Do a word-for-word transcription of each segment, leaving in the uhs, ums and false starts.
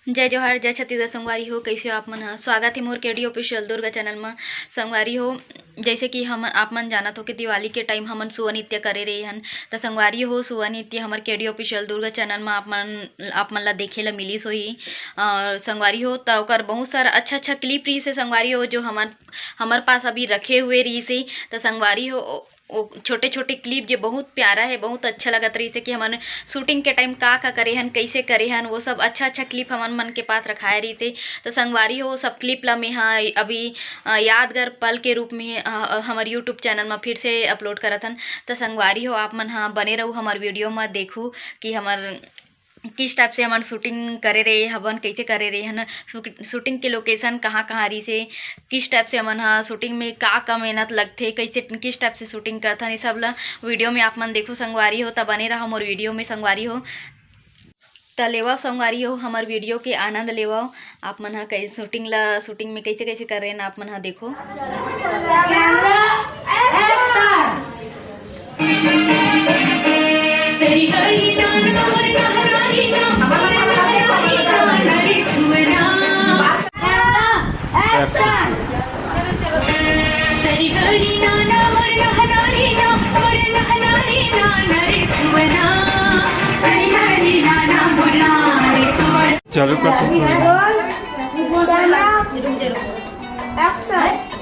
जय जोहार, जय छत्तीसगढ़ संगवारी हो, कइसे हो आप मन ह? स्वागत हे मोर केडी ऑफिशियल दुर्गा चैनल म। संगवारी हो, जइसे कि हम, आप मन जानत हो कि दिवाली के टाइम हमन सुआ नृत्य करे रहे हन, त संगवारी हो, सुआ नृत्य हमर केडी ऑफिशियल दुर्गा चैनल म आप मन, आप मन ला देखे ला मिलिस होही। और संगवारी हो, त ओकर बहुत सारा अच्छा-अच्छा क्लिप रहिस हे संगवारी हो, जो हमन, हमर पास अभी रखे हुए रहिस हे। त संगवारी हो, ओ, ओ छोटे-छोटे क्लिप जे बहुत प्यारा हे, बहुत अच्छा लगत रहिस हे कि हमन शूटिंग के टाइम का-का करे हन, कइसे करे हन, वो सब अच्छा-अच्छा क्लिप हमन मन के पास रखाए रहिस हे। त संगवारी हो, सब क्लिप ला मेंहा अभी, अ, यादगार पल के रूप में, अ, अ, हमर YouTube चैनल म फिर से अपलोड करत हन। त संगवारी हो, आप मन ह बने रहू हमर वीडियो म, देखू कि हमर किस टाइप से हमन शूटिंग करे रहे हवन, कइसे करे रहे हन, शूट-, शूटिंग के लोकेशन कहाँ-कहाँ रहिस हे, किस टाइप से हमन ह शूटिंग में का-का मेहनत लगथे, कइसे, किस टाइप से शूटिंग करथन, ये सब ल वीडियो में आप मन देखू संगवारी हो। त बने रहा मोर वीडियो में संगवारी हो। त लेवा संगवारी हो, हमर वीडियो के आनंद लेवव। आप मन ह कई-, शूटिंग ल, शूटिंग में कइसे-कइसे करे रहे हन, आप मन ह देखो। Camera, action। चालू कर दो थोड़ा। Camera, action।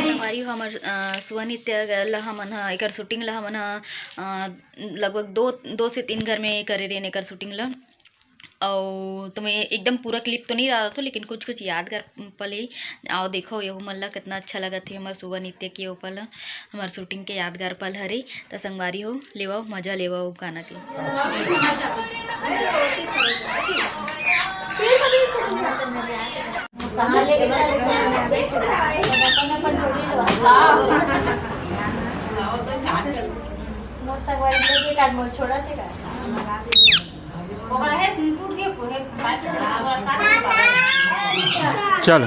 संगवारी हो, हमर, अ, सुआ नृत्य ल हमन ह, एकर शूटिंग ल हमन ह, अ, लगभग दो, दो से तीन घर में करे रेन एकर शूटिंग ल। अउ तुम्हें एकदम पूरा क्लिप तो नहीं डालत हो, लेकिन कुछ कुछ यादगार पल हे। आओ देखो, यहू मन ला कितना अच्छा लगत हे हमर सुआ नृत्य के ओ पल, हमर शूटिंग के यादगार पल हरे। त संगवारी हो, लेवव, मजा लेवव गाना के। चलो।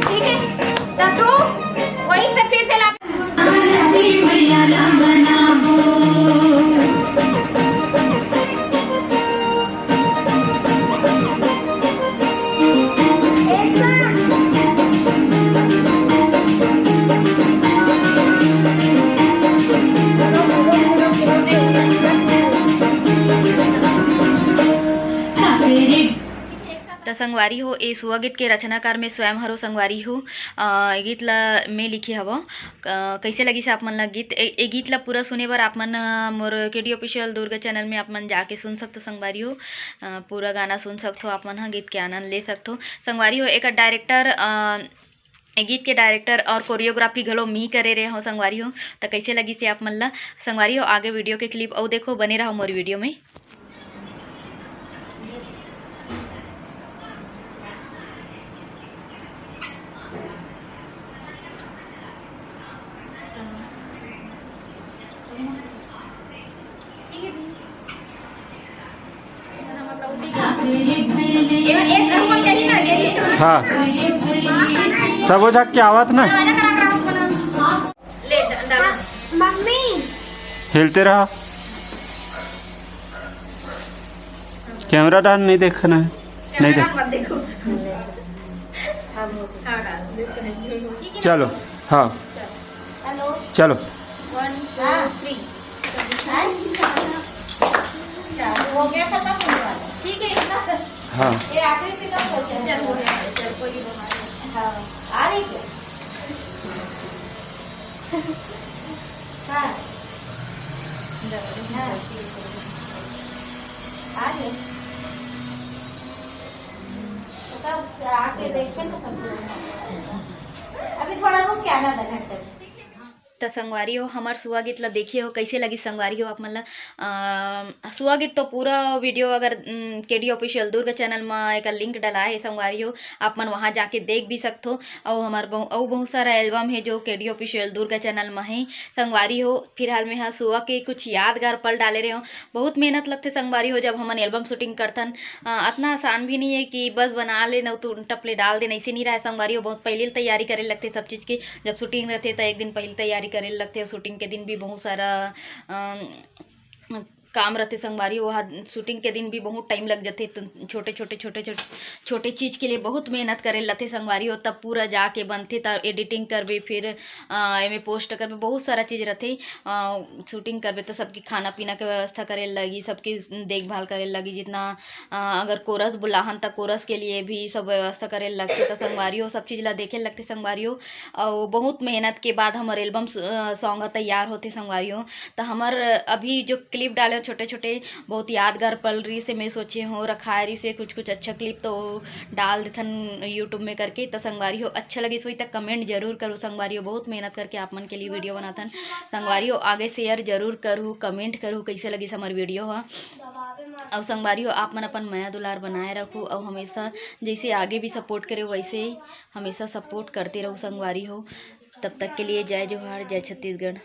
ठीक है, तो तू वहीं से फिर से ला। त संगवारी हो, ए सुआ गीत के रचनाकार में स्वयं हरो संगवारी हो। अ, ए गीत ला मैं लिखे हवं। अ, कइसे लगिस आप मन ला गीत? ए, ए गीत ला पूरा सुने बर आप मन, अ, मोर केडी ऑफिशियल दुर्गा चैनल में आप मन जाके सुन सकथो संगवारी हो। अ, पूरा गाना सुन सकथो आप मन ह, गीत के आनंद ले सकथो संगवारी हो। एकर डायरेक्टर, अ, ए गीत के डायरेक्टर और कोरियोग्राफी घलो मी करे रहे हो संगवारी हो। त कइसे लगिस हे आप मन ला संगवारी हो? आगे वीडियो के क्लिप अउ देखो, बने रहो मोर वीडियो में। हाँ, सब हो झक के आवत ना। मम्मी। हिलते रहा। कैमरा डाल, नहीं देखना है, नहीं देख। चलो, हाँ। हेलो। चलो। वन, टू, थ्री। हो गया, खत्म हो गया। ठीक है, इतना सा। हाँ। ये आखिरी से कम हो गया। चल, हो गया, चल, कोई नहीं। हाँ, आ रही क्या? हाँ। हाँ। आके देखे ना सब। अभी थोड़ा रुक के आना आधा घंटे। त संगवारी हो, हमर सुआ गीत ला देखे हो, कैसे लगी संगवारी हो आप मन ला? अ, सुआ गीत तो पूरा वीडियो अगर, उम, केडी ऑफिशियल दुर्ग चैनल म एकर लिंक डला हे संगवारी हो, आप मन वहाँ जाके देख भी सकथो। अउ हमर बहु-, अउ बहुत सारा एल्बम हे जो केडी ऑफिशियल दुर्ग चैनल म हे संगवारी हो। फिलहाल में हा सुआ के कुछ यादगार पल डाले रहे हो। बहुत मेहनत लगथे संगवारी हो, जब हमन एल्बम शूटिंग करथन, अ, अतना आसान भी नहीं है कि बस बना ले न तू टप ले डाल दे, ऐसे नहीं रहे संगवारी हो। बहुत पहले तैयारी करे लगथे सब चीज़ के। जब शूटिंग रहथे त एक दिन पहले तैयारी करे लगथे। शूटिंग के दिन भी बहुत सारा, अ, काम रहथे संगवारी हो। वहाँ शूटिंग के दिन भी बहुत टाइम लग जाथे। तो छोटे छोटे छोटे छोटे छोटे चीज़ के लिए बहुत मेहनत करे लगथे संगवारी हो, तब पूरा जाके बनथे। तब एडिटिंग करबे, फिर, अ, एमे पोस्ट करबे, बहुत सारा चीज़ रहथे। अ, शूटिंग करबे तो सबके खाना पीना के व्यवस्था करे लगी, सबके देखभाल करे लगी। जितना, अ, अगर कोरस बुलाहन त कोरस के लिए भी सब व्यवस्था करे लगथे। त संगवारी हो, सब चीज़ ला देखे लगथे संगवारी हो। अउ बहुत मेहनत के बाद हमर एल्बम स-, अ, सॉन्ग ह तैयार होथे संगवारी हो। त हमर अभी जो क्लिप डाले हो छोटे छोटे, बहुत यादगार पल रही से, मैं सोचे हो रखाए रही से कुछ कुछ अच्छा क्लिप तो डाल देथन YouTube में करके। त संगवारी हो, अच्छा लगिस होही त कमेंट जरूर करू संगवारी हो। बहुत मेहनत करके आप मन के लिए वीडियो बनाथन संगवारी हो। आगे शेयर जरूर करू, कमेंट करू कैसे लगिस हमर वीडियो ह। अउ संगवारी हो, आप मन अपन मया दुलार बनाए रखू अउ हमेशा जैसे आगे भी सपोर्ट करे वैसे ही हमेशा सपोर्ट करते रहू संगवारी हो। तब तक के लिए जय जोहार, जय छत्तीसगढ़।